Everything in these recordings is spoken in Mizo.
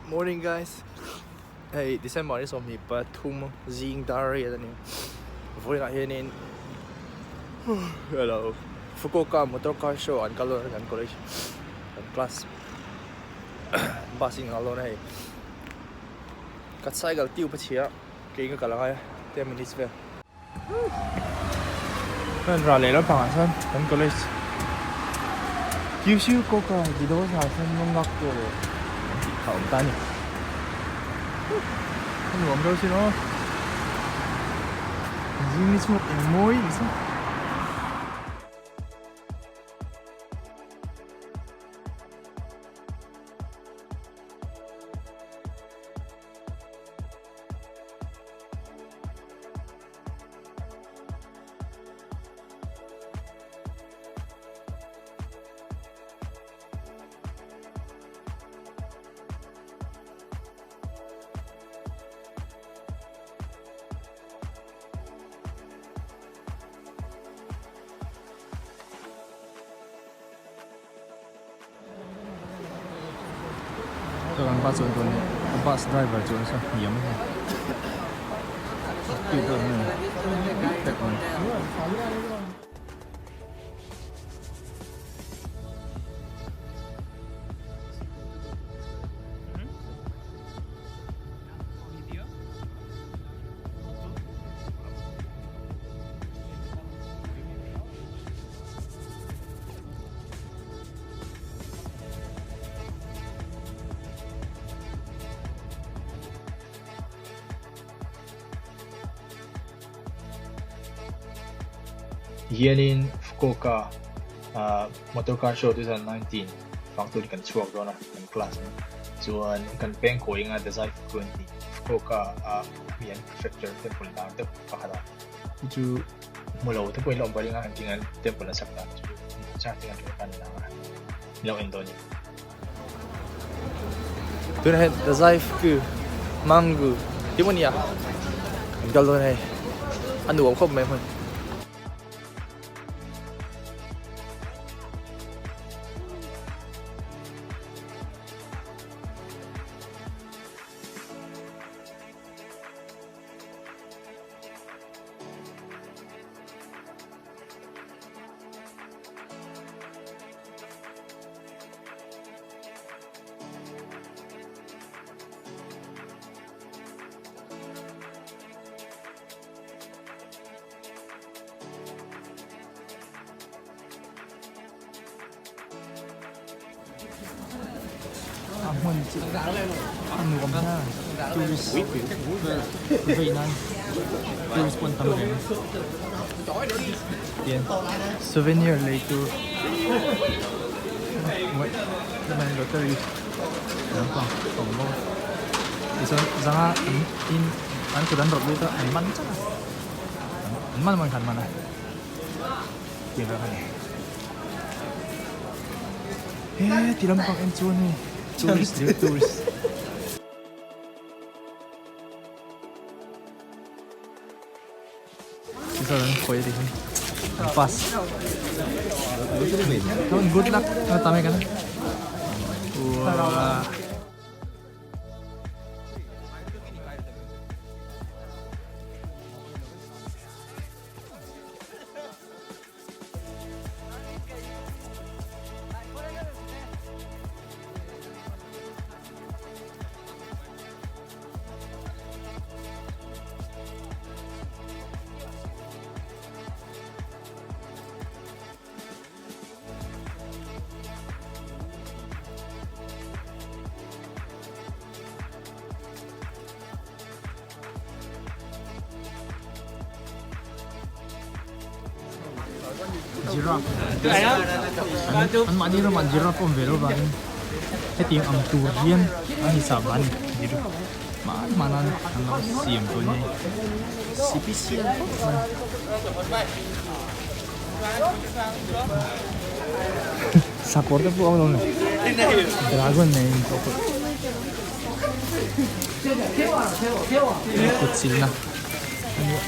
Morning guys hei December ni 23 zing dar riat a ni vawiinah hianin hello Fukuoka motor car show an kal dawn a kan college kan class bus in an kal dawn a hei ka cycle tube a chhia keiin ka kal angai a 10 minutes vel. Kan rah leh lampangah chuan kan college Kyushu Koka Jidosa Senmon Gakko an tih kha a awm ta a ni. A nuam reuh sin aw. Zing ni chhuak eng mawi ni chu. Chuan bus chuan tur a bus driver chuan saw hniam a ni speed deuh nge tek mai. Hianin Fukuoka ah motor car show 2019 vang turin kan chhuak dawn a kan class in chuan kan peng kawi anga Dazai Fuku an tih Fukuoka ah mi an prefecture temple lar deuh pakhat a chu chu hmu lo te pawhin la awm pah ringa engtin an temple an sak dan chu chang te kan ṭawng tan a ni ang a ni lo en dawn a ni. Tunah hian Dazai Fuku Mangu tih maw nia kan kal dawn hei a nuam khawp mai hmun. A hmun chu a nuam hle tourist vei nan tourist pawh an tam reng tian souvenir lei tur tunah hian lottery lampang a awm bawk a tichuan zanga an in an kut an rawlh lut a an man chauh a an man man kha an man a tih vel kha a ni. He ti lampang en chuan hei tourist leh tourist. Tichuan an khawi a ti hi an pass. Good luck tam e kan. Uaa. Giraffe an mahni ramah giraffe awm ve lo vangin hetiang ang tur hian an hisap a ni giraffe hman hman an an lo siam tawh a ni sipisial khawp mai sakawr te pawh a awm lo ni dragon nen in tawh pawh. Kut silna a ni a.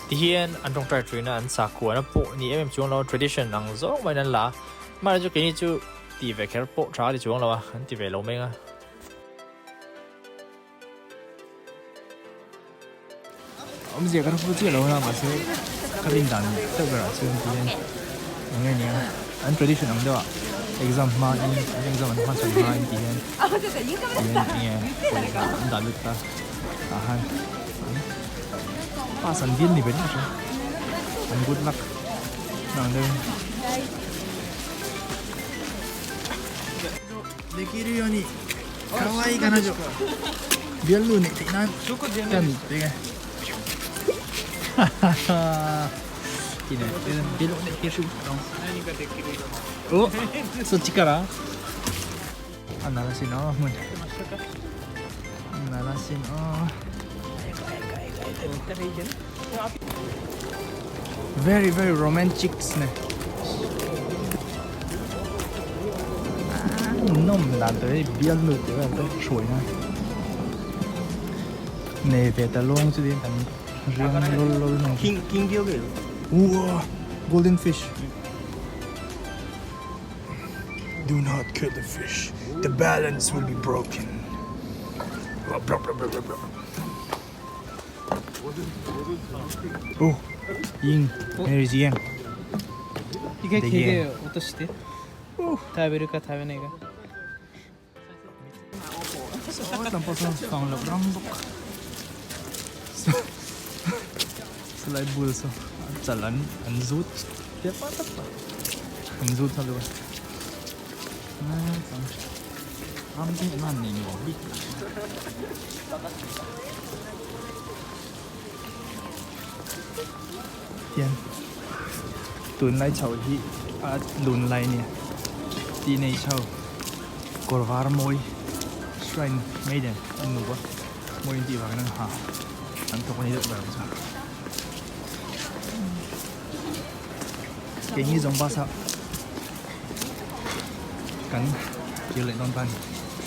Tihian an tawngtai ṭuina an sakhuana pawh ni em em chuang lo, tradition ang zawng maiin an la a, mahni chu keini chu tih ve kher pawh ṭha a ti chuang lo a, an ti ve lo mai ang a. Awmzia ka hre chiah lo a mahse ka rin dan deuh berah chuan tihian eng nge nia an tradition ang deuh ah exam hma in an exam an hmachhawn hma in tihian tihian eng nge pawisa an dah lut a tah khan an pass an dil ni ber in ka hria an good luck na ang deuh in. Bialnu neih theih nan kan pek e. Oh, sochikara. A nal asin aw hmun. A nal asin aw. Very very romantic ne. Nawm dan te hi bialnu tih vel te hruai na nei ve ta luang chu tiin kan riang lul lul mai. King king dio ge. Uah golden fish. Do not kill the fish the balance will be broken. Oh, Ying, here is Yang. 一回毛を落として食べるか食べないか。 Saw tlam pawh sawn fang loh ram bawk salai bul saw a chal an an zut tep a tap a an zut nghal deuh a ram te hian an nei nuam bik hian tunlai chho hi a lunlai nia tih nei chho kawr var mawi shrine maiden an nu a mawi an tih vangin an ha an thawk a ni deuh ber ang chu keini zawng bus ah kan kir leh dawn ta a ni.